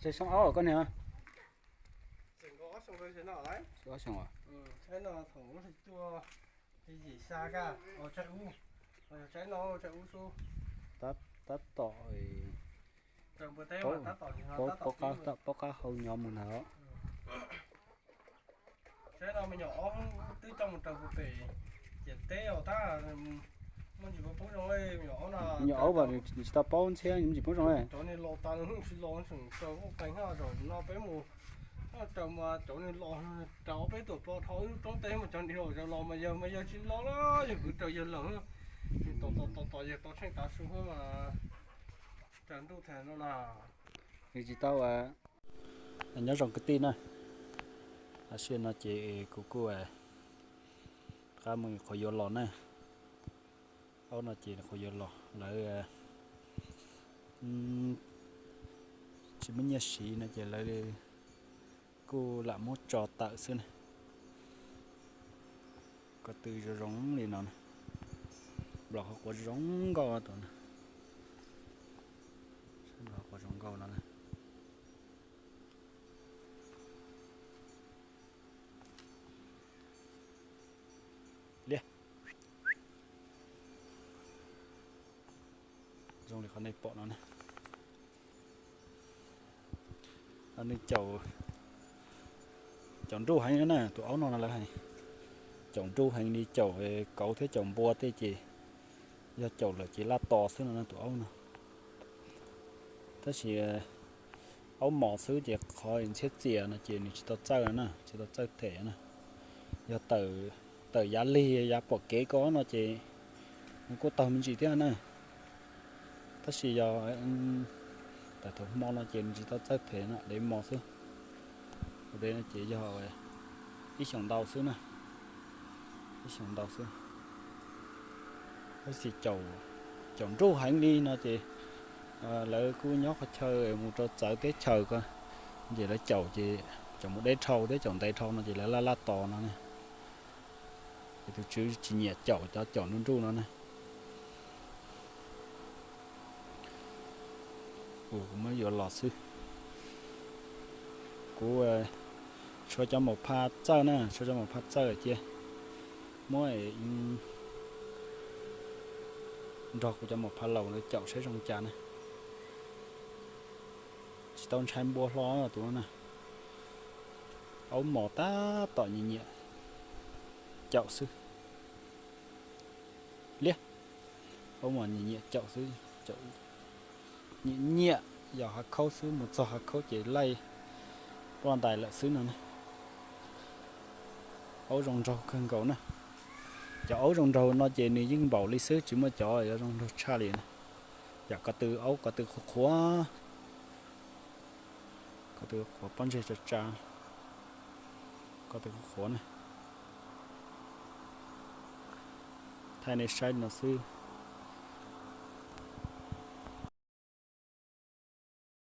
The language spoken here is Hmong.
Tseg xyoo ob koj niag? Ob xyoo. Tab tom paub qab hau nyo mus na. Teb no me nyuam aub twb coj mus raws hu pem ciam teb os tab muaj ntsis poob zoo. Me nyuam aub mas nws tsis tau paub ntxhiab, nws tsis poob zoo. Cov niag los tas nws tsis los tseem raws ua qeeg zaum no peb mus raws mas cov niag los raws ob peb tuam plo dhau ib lub roob teb mas cov niag los zaum los mas yawg mas yawg tsis los lawm, yawg kwv raws yawg lawm. Tos tos tos tos yawg tau tsheej tav su mas raws ntuj thaum no na. Nws tsis tau. Nyob zoo kwv tij na, sij hawm no ces kuv kuj rov qab mus qhuav yuav los na. Aub no ces qhuav yuav los lawv tsis muaj nyiaj siv no ces lawv kuj lam muab tso tawm xwb na. Ko tw zoo zoo li no na, nplos qhov quav zoo nkauj tus na, nplos qhov quav zoo nkauj no na. Liab. Zoo li qhov nej pom no na. Nws caum, caum nruj heev na, tus aub no no lawv hais caum nruj heev li, caum kauv thiab caum npua tej ces yog caum lawm ces laj tos xwb no na tus aub no. Tab sis aub mos xwb ces qhov ntxhiab txias no ces nws tsis tau txawj na, tsis tau txawj them na. Yog tawm yav lig yav pom kev ko no ces nws kuj taug me ntsis thiab na. Tab sis yog tawm thaum hmo no ces nws tsis tau txawj them na, dev mos xwb. Ua dev no ces yog ib xyoos ntau xwb na, ib xyoos ntau xwb. Tab sis caum nruj heev li no ces lawv kuj nyob qhov chaw mus rau txawv teb chaws ko, ces lawv caum ces caum mus deb dhau thiab caum ntev dhau no ces lawv laj laj tos no ne. Ces tus tswv tsis nyiam caum cov caum nruj nruj no ne. Kuv muab yuav los xwb. Kuv tshuav cov maum phaj txawj na, tshuav cov maum phaj txawj cia muab nrog kuv cov maum phaj laus ntawd caum saib zoo cas na. Tsis tau ntshai npua hlo tus no na. Aub mos tab tom nyiam nyiam caum xwb. Liab, aub mos nyiam nyiam caum xwb, nyiam nyiam yos hav khaub xwb, mus txog hav khaub ces laij ploj ntais lawm xwb no na. Aub zoo nraug kawg nkaus na. Cov aub zoo nraug no ces nws yeej npaum li xwb, tsis muaj cov yuav zoo nraug tshaj li na. Yam ko tw aub ko tw qhuav qhuav, ko tw qhuav pob ntseg tsa tsa, ko tw qhuav qhuav na. Thaij nej saib no xwb,